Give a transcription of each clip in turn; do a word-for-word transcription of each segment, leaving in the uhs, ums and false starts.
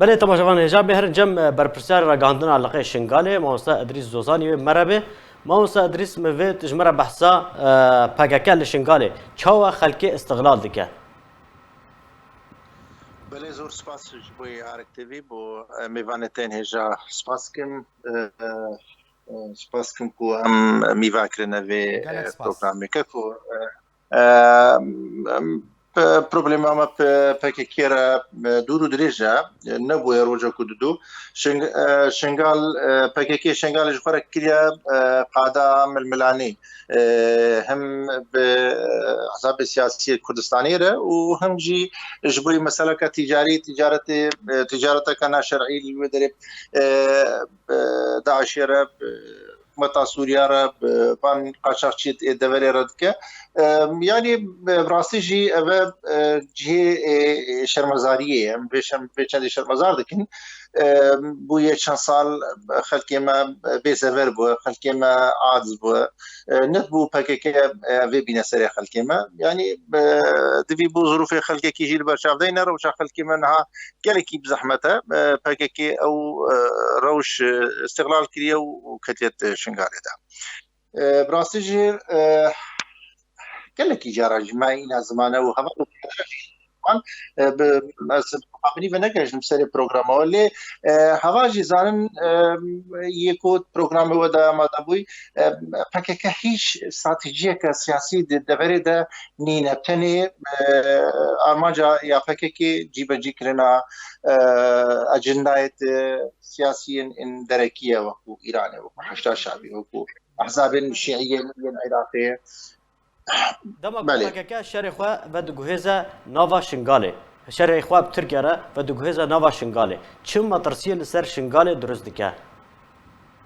Belê, temaşevan hêja bê herin cem, e, berpirsiyarê ragihandina liqê Şingalê, mamosta Idrîs Zozanî wê me re bê. Mamosta Idrîs, min vê ji me re behsa, e, P K K li Şingalê. Çawa xelkê îstiqlal dike? Belê, zor spas ji bo Arek T V, bo, e, mêvanê te yên hêja spas kim. E, e, e, spas kim ku em mîva kirine vê, Gelek e, spas. programê ke ku, e, e, em, pe-, problema me pe-, P K K re, e, dûr û dirêj e, e, nebûye roja ku didu. Şing-, e, Şingal, e, P K K Şingalê ji xwe re kiriye, e, qada milmilanî. E, hem bi hesabê siyasî Kurdistanê re û hem jî ji bo meseleke tîcarî, tîcaretê, e, tîcareteke naşerî li wê derê, e, bi DAIŞê re, bi hikûmeta Sûriya re, bi van qaçaxçî ê deverê re dike. E, yanî, e, bi rastî jî ev e, cihê, e, e, şermezariyê ye. Em vê şem-, vê çendê şermezar dikin. E, bûye çend sal xelkê me bêsever bû, xelkê me aciz bû. E, nedibû P K K, e, vê bîne serê xelkê me. Yanî, e, divî bo zirûfê xelkekî jî li ber çav deyne, rewşa xelkê me niha gelekî bi zehmet e. E, P K K ew, e, rewş, e, îstiqlal kiriye û, û ketiye Şingalê de. E, bi rastî jî, e, gelekî cara jî me îna zimane û heval û wan, e, bi, ez mixabinî venegihîştim serê programa we, lê, e, heval jî zanin, e, yê ku programê we de amade bûy, e, P K K hîç stratejiyeke siyasî di deverê de nîne. Tenê, e, armanca ya P K K cîbecî kirina, e, ecendayê, e, siyasiyên, ên derekî ye, wekû Îranê, wekû Heşda Şabî, wekû ehzabên şîî yên, yên Iraqê. Dema ku Belê. P K K şerê xwe vediguhêze nava Şingalê, şerê xwe bi Tirkiye re vediguhêze nava Şingalê, çi metirsiyê li ser Şingalê dirust dike?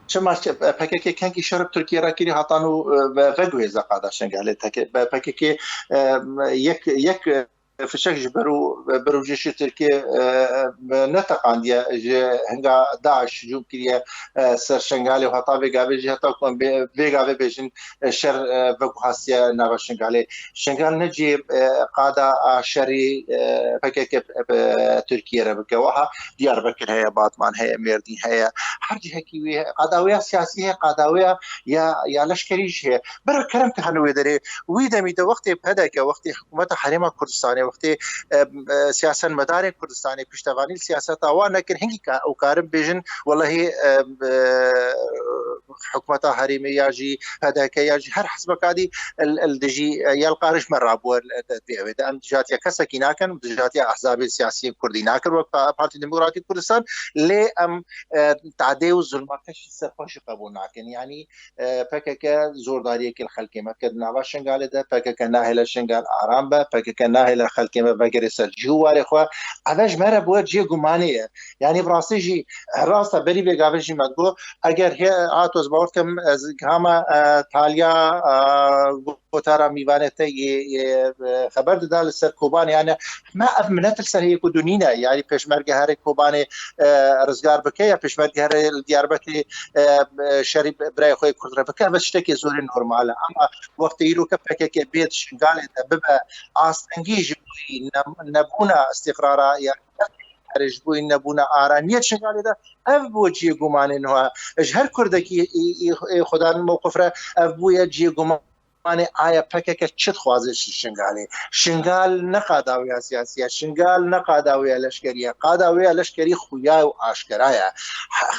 Çima P K K kengî şer bi Tirkiye re kirî, heta nû, e, ve-, veguhêze qada Şingalê? Teke-, be-, P K K, e, yek, yek, e, fişek ji ber û, ber û cêşê Tirkiyê, e, neteqandiye, ji hinga DAIŞ hicûm kiriye, e, ser Şingalê û heta vê gavê jî, heta ku em bê-, vê gavê bêjin, e, şer, e, veguhastiye nava Şingalê. Şingal ne cihê, e, qada a şerî, e, P K K bi Tirkiye re bike. Wiha Diyarbekir heye, Batman heye, Mêrdîn heye. Her cihekî wê heye. Qada wê ya siyasî heye, qada wê ya, ya, ya leşkerî jî heye. Bira kerem ke hene wê derê. Wî demî de wextê P D K, wextê hikûmeta Herêma Kurdistanê, wextê, e, e, siyasetmedarên Kurdistanê piştevanî li siyaseta wan nekir, hingî ka-, ew karin bêjin, welehî, e, e, hikûmeta herêmê ya jî P D K ya jî her hizbeka dî li, li dijî, e, ya li qarij me rabûye li, li, di ew ê de. Em dijatiya kesekî nakin, dijatiya ehzabê siyasiyên kurdî nakin, wek Pa-, Partî Demokratîk Kurdistan, lê em, e, tadê û zulma keşî ser xwe jî qebûl nakin. Yanî, e, P K K zordariyekê li xelkê me kir di nava Şingalê de, P K K nahêle Şingal aram be, P K K nahêle xelkê me vegere ser cih û warê xwe. Ev ji me re bûye cihê gumanê ye. Yanî bi rastî jî, rast e, berî vê gavê jî me digot, eger hê, hat ez bawer dikim, ez gihama, e, taliya, e, gotara mîvanê te yê, yê, e, xeber dida li ser Kobanê, yani me ev minet li ser heye ku du nîne, yani pêşmerge herê Kobanê, e, rizgar bike ya pêşmerge herê li Diyarbekirê, e, e, şerî bi-, birayê xwe yê Kurd re bike, ev tiştekê zorê normal e. Ama wextê îro ke P K K bê di Şingalê de bibe astengî ji bo ne-, nebûna îstîqrara ya herê, ji bo nebûna aramiyê di Şingalê de, ev bû cihê gumanê niha. Ji her Kurdekî ê, ê, ê xwedan mewqif re ev bûye cihê gumanê, aya P K K çi dixwaze ji Şingalê? Şingal ne qada wê ya siyasî ye, Şingal ne qada wê ya leşkerî ye. Qada wê ya leşkerî xuya û aşkera ye.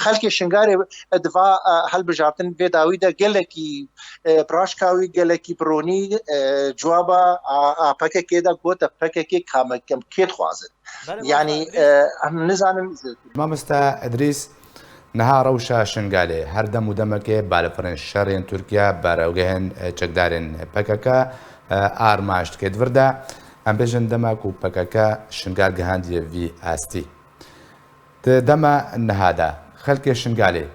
Xelkê Şingalê di va, e, hilbijartin vê dawî de gelekî, e, bi raşka wî gelekî bi ronî, e, cewaba a, a P K K de gote P K K kame-, kem-, kê dixwazin. Belê, Yanî, mamosta Idrîs. e, em nizanin. Mamosta Idrîs, niha rewşa Şingalê her dem û demekê balafirên şerên Tirkiye, bareogehên, e, çekdarên P K K, e, armanc dike. Di vir de em bêjin dema ku P K K Şingal gihandiye vî astî. Di dema niha de xelkê Şingalê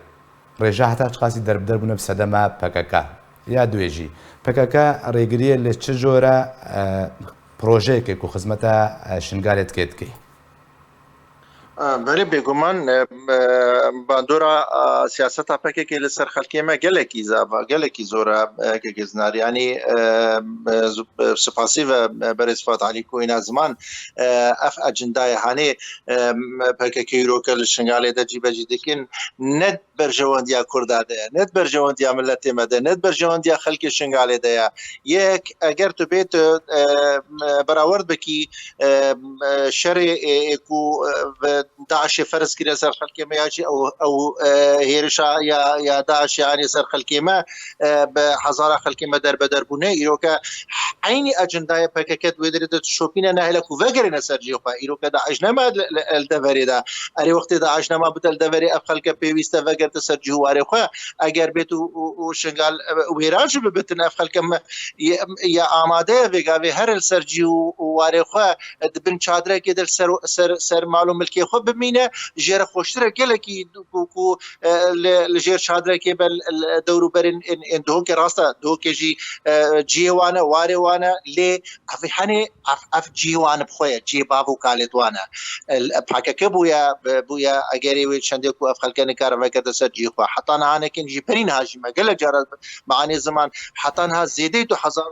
rêja heta çiqasî derbider bûne bi sedema P K K? Ya duê jî, P K K rêgiriyê li çi jora, e, projeyekê ku xizmeta, e, Şingalê dike dike? Belê, bêguman, e, e, bandora, e, siyaseta P K K li ser xelkê me gelekî zava, gelekî zor e, e, K K Zinar. Yanî, e, e, z-, e, spasî ve, e, berêz Fuat Alî ku îna ziman, e, ev ecindayê hanê, e, P K K îro ke li Şingalê de cîbecî dikin, ne berjewendiya Kurda de ye, ne berjewendiya miletê me de, ne berjewendiya xelkê Şingalê de ye. Yek, eger tu bê tu, e, e, berawerd bikî, e, e, şerê, e, e, ku, e, bi DAIŞê ferz kiriye ser xelkê me ya jî ew, ew, e, hêrişa ya, ya DAIŞê anî ser xelkê me, e, bi hezara xelkê me derbeder bûne. Îro ke eynî ecendayê P K K di wê derê de dişopîne, nehêle ku vegerîne ser cihê xwe. Îro ke DAIŞ nema li, li, li deverê de. Erê wextê DAIŞ nema bûte li deverê, ev xelke pêwîst e vegerte ser cih û warê xwe. Eger bêt û, û, û Şingal, e, wêran jî bibitin, ev xelke me, ye, ye amade ye vêga vê here li ser cih û, û warê xwe, e, di bin çadirekê de li ser, ser, ser mal û milkê xwe bimîne, jê re xweştir e gelekî ku, ku, e, li, li jêr çadirekê be, li, li dewr û berên ên, ên Duhokê, rast e, Duhokê jî, e, cihê wan e, warê wan e, lê ev henê, ev, ev cihê wan bi xwe ye, cihê bav û kalêt wan e. E, P K K bûye, bûye egerê wê çendê ku ev xelke nikare vekete ser cihê xwe. Heta niha nekin jî, berî niha jî me gelek cara bi anê ziman, heta niha zêdeyî du hezar,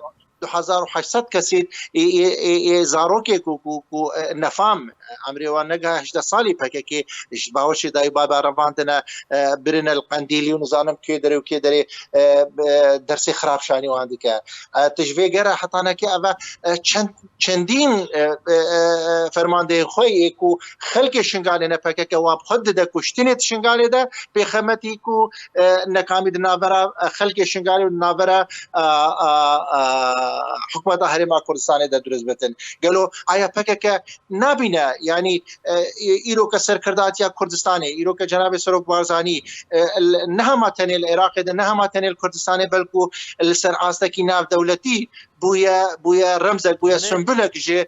du hezar û heşt sed kesê ê, ê, ê, ê zarokê ku, ku, ku, e, nefam, e, emrê wan negiha hejdeh salî P K K ji baweşê dayî baba revandine, e, birine li Qendîlî û nizanim kê derê û kê derê, e, e, dersê xirab şanî wan dike. E, tu ji vê gere hetanekê eve, e, çend, çendîn, e, e, e, fermandeyên xwe yê ku xelkê Şingalê ne P K K wan bi xwe dide kuştinê di Şingalê de, pêxemetî ku, e, nekamî di navbera, e, xelkê Şingalê û di navbera, e, e, e, hikûmeta Herêma Kurdistanê de dirust bitin. Gelo aya P K K nabîne, yanî, e, îro ke serkirdatiya Kurdistanê, îro ke cenabê Serok Barzanî, e, l-, ne hema tenê li Iraqê de, ne hema tenê li Kurdistanê, belku li ser astekî navdewletî bûye, bûye remzek, bûye Belê. Sembulek ji